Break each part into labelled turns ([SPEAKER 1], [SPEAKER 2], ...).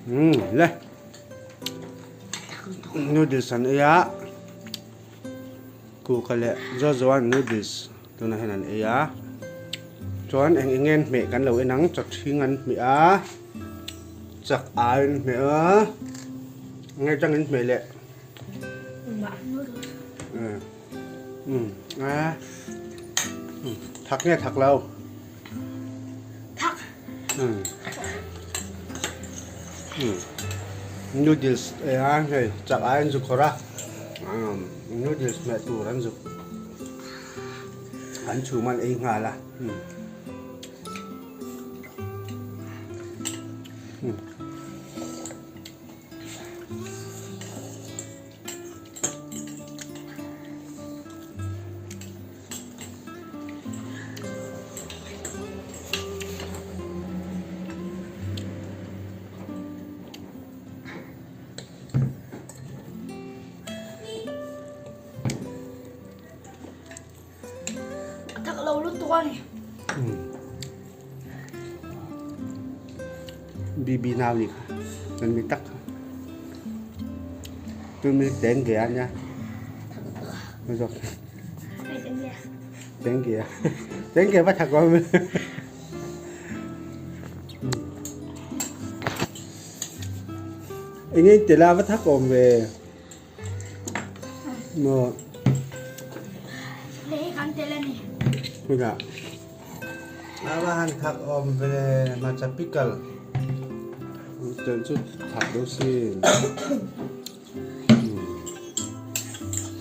[SPEAKER 1] Umm le noodles an ei a kuka leh Jojo an noodles tunah hian an ei a chuan eng eng nge an hmeh kan lo en ang chawthing an hmeh a chak ai an hmeh a eng nge tang in hmeh leh umm a thak nge thak lo.
[SPEAKER 2] Thak.
[SPEAKER 1] Noodles ei a hei chak ai an zuk khawrh a noodles hmeh tur an zuk an chhum an ei nghal a.
[SPEAKER 2] A thak lo lutuk a ni.
[SPEAKER 1] BB nau ni kha kan mi tak kha tu mi teng ge a nia zawk teng ge a teng ge va thak lo mi enge tela va thak awm ve maw
[SPEAKER 2] Lei kan tel a ni.
[SPEAKER 1] Hmunah a va han thak awm ve hmarcha pickle tel chu thak deuh sin.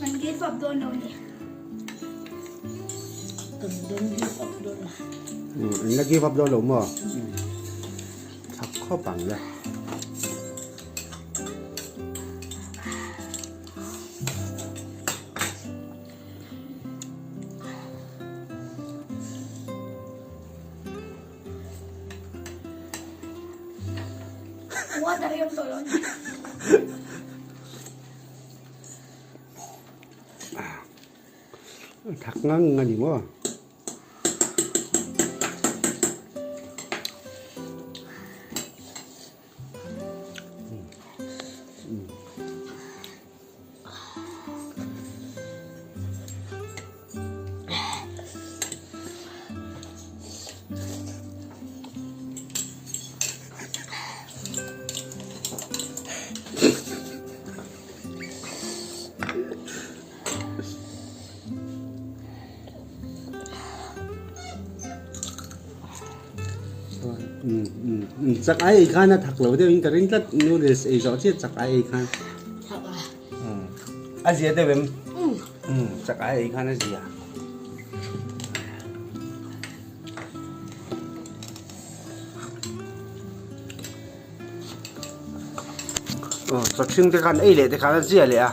[SPEAKER 2] Kan give up dawn lo ni.
[SPEAKER 3] Kan dawn give up dawn lo.
[SPEAKER 1] In la give up dawn lo maw? Thak khawp ang le.
[SPEAKER 2] Water hi awm tawh lo a ni.
[SPEAKER 1] Thak ngang a ni maw? Chak ai ei khan a thak lo deuh in ka ring tlat noodles ei zawh chiah chak ai ei khan a zia deuh em chak ai ei khan a zia. Aw chawhring te khan ei leh te khan a zia leh a.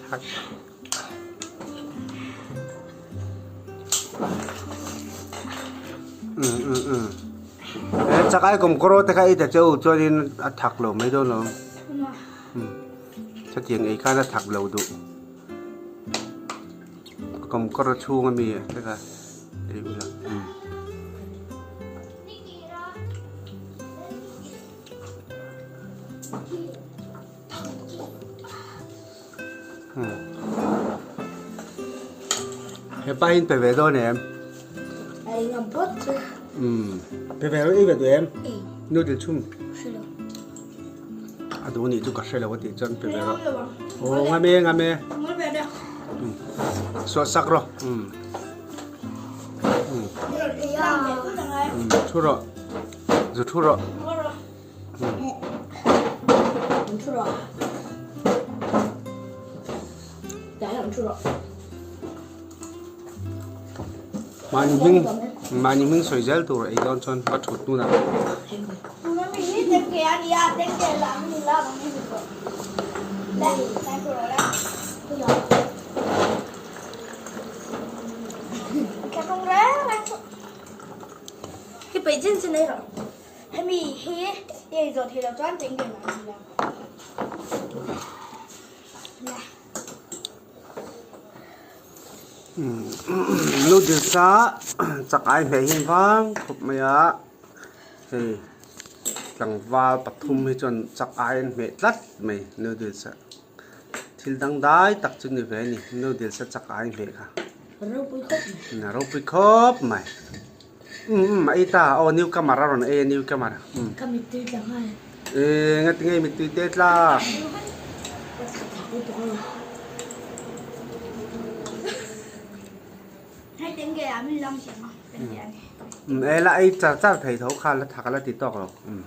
[SPEAKER 1] Thak. Chakai kum kawr te kha ei ta che u chuanin a thak lo mai dawn lo. Chutiang ei khan a thak lo duh. Kum kawr chhung ami te kha ei ula. Hepa hi in pe ve dawn em?
[SPEAKER 2] Ei ngam phawt chu.
[SPEAKER 1] Umm pe ve ei ve duh em?
[SPEAKER 2] Ei.
[SPEAKER 1] Noodle chhum.
[SPEAKER 2] Hre lo.
[SPEAKER 1] A duh nih chu ka hre lo a tih chuan pe ve rawh. Aw ngam e ngam e.
[SPEAKER 2] Ngam ve deuh.
[SPEAKER 1] Umm suah sak rawh. Umm. Umm. Thu rawh. Zu thu rawh. Mahni hming mahni hming sawi zel tur ei dawn chuan va thut hnunah.
[SPEAKER 2] Hemi hi i ei zawh theih loh chuan tengge lah an ti lo. La.
[SPEAKER 1] Noodles a chak ai hmeh hi vang khawp mai a hei tlangval pathum hi chuan chak ai an hmeh tlat mai noodles ah thil dangdai tak chu ni ve a ni noodles a chak ai hmeh kha
[SPEAKER 3] Ropui khawp mai.
[SPEAKER 1] Ropui khawp mai. Um um a ei ta aw new comer a rawn ei a new comer um.
[SPEAKER 3] Ka mittui tla nghal.
[SPEAKER 1] Ee ngati nge mittui te tla.
[SPEAKER 2] Hei tenge ah min lang siam a tenge a ni.
[SPEAKER 1] Um e la ei char char thei tho kha la thak la ti tawk lo um.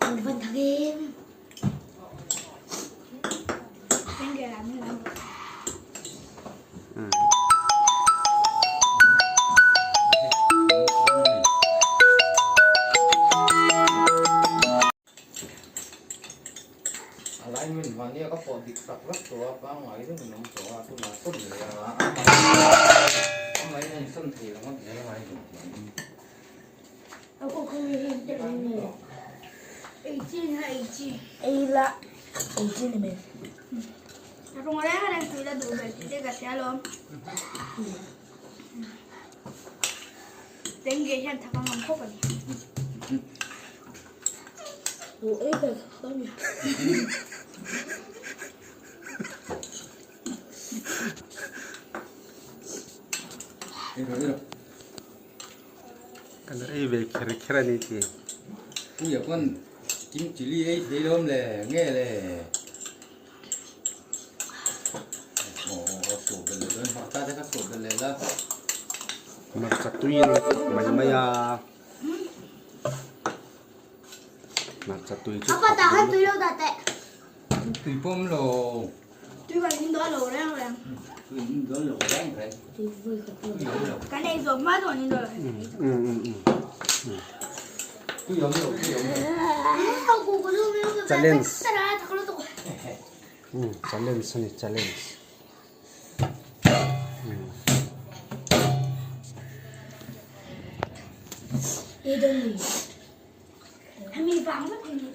[SPEAKER 3] An van thak em.
[SPEAKER 4] Alignment mahnia ka pawh dik tak vek tawh a pangngai reng in awm tawh a tunah sawn leh a amah in a insawn thei lo ngawt zel a ngai lo
[SPEAKER 3] Ei la ei chi ni mai.
[SPEAKER 2] Rawng reng reng tui la duh ber tih te ka hria alawm. Dengue hian thak a ngam khawp a ni.
[SPEAKER 3] Duh ei ber kha ni.
[SPEAKER 1] Kan ei ve kher kher a ni ti.
[SPEAKER 4] Puia pawn kim chili ei thei lawm le nge le. Aw aw sawh belh leh dawn hmarcha te kha sawh belh leh la.
[SPEAKER 1] Hmarcha tui in mai mai a. Hmarcha tui chu
[SPEAKER 2] Apa tah khan tui lo dah teh.
[SPEAKER 4] Tui pawh awm lo.
[SPEAKER 2] Tui kan in dawn lo reng reng.
[SPEAKER 4] Tui in dawn lo reng reng.
[SPEAKER 2] Kan ei zawh hma dawn in dawn lo.
[SPEAKER 4] Tui awm lo, tui awm lo.
[SPEAKER 1] Challenge. Challenge a ni challenge.
[SPEAKER 3] Ei dawn ni.
[SPEAKER 2] Hemi vang vek hi ni.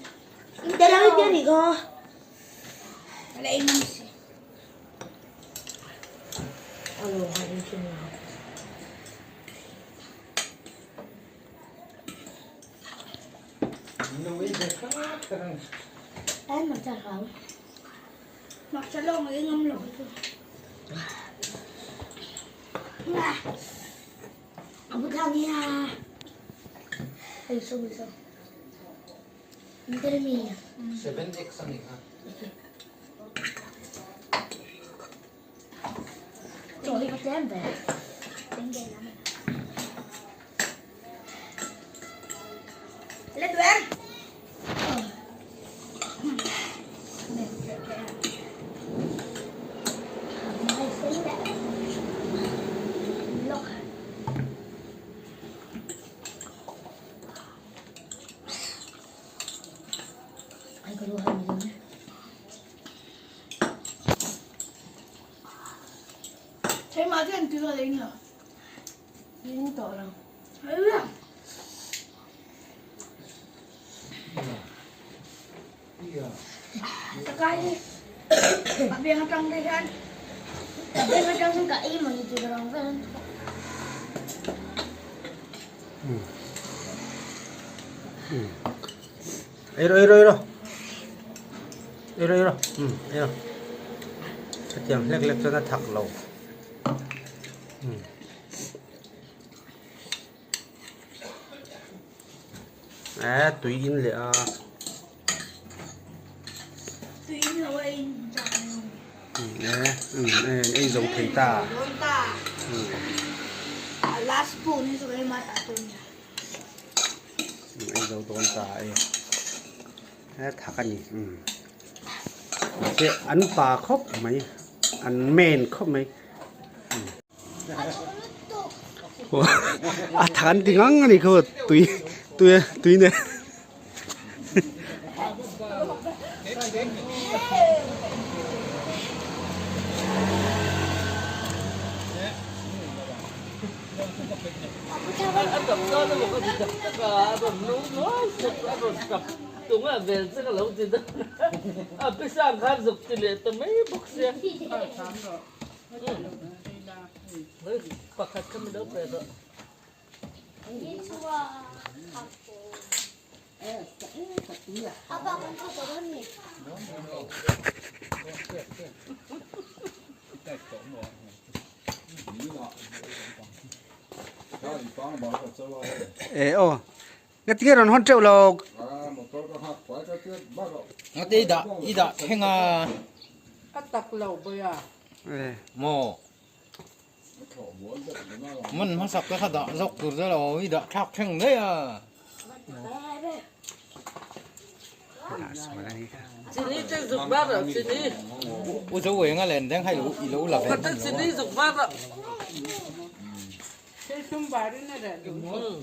[SPEAKER 4] 7x a ni kha.
[SPEAKER 3] Chaw hi ka tlem ve.
[SPEAKER 2] Keimah chuan tui ka lei lo.
[SPEAKER 3] In tawh lo.
[SPEAKER 2] Takai hi a beng atang te hian
[SPEAKER 3] A beng atang hian ka ei mawni chu ka rang vel an thawk.
[SPEAKER 1] Ei rawh ei rawh ei rawh ei rawh ei rawh ei rawh hetiang hlek hlek chuan a thak lo. Eh tui in leh a.
[SPEAKER 2] Tui in lo a in chak a ni.
[SPEAKER 1] Eh eh ei zo thei ta.
[SPEAKER 2] A last spoon hi chu keimah tah tur a nia.
[SPEAKER 1] Ei zo dawn ta e. Eh thak a ni. Mahse an pa khawp mai an men khawp mai. A than ti ngang a ni khaw tui tui tui nen.
[SPEAKER 5] A tap dawn emaw ka ti tak tak a, a rawn nung nuai sek a rawn tap tung a vel che ka lo ti dawn a, a pi sang khan zuk ti leh ta mai bawk sia. Pakhat kha min lo pe rawh.
[SPEAKER 1] E aw nga tinge rawn hawn teuh lo.
[SPEAKER 4] Ngate i dah i dah thleng a.
[SPEAKER 6] A tak lo bawi a.
[SPEAKER 4] Maw. Man hmasak te kha dah zawk tur che lo i dah thlak thleng daih a.
[SPEAKER 5] Chini te zuk var rawh chini.
[SPEAKER 4] U zo enga len deng hai lo i lo la ve.
[SPEAKER 5] Khat chini zuk var rawh.
[SPEAKER 6] Thil sum barin a reh duh.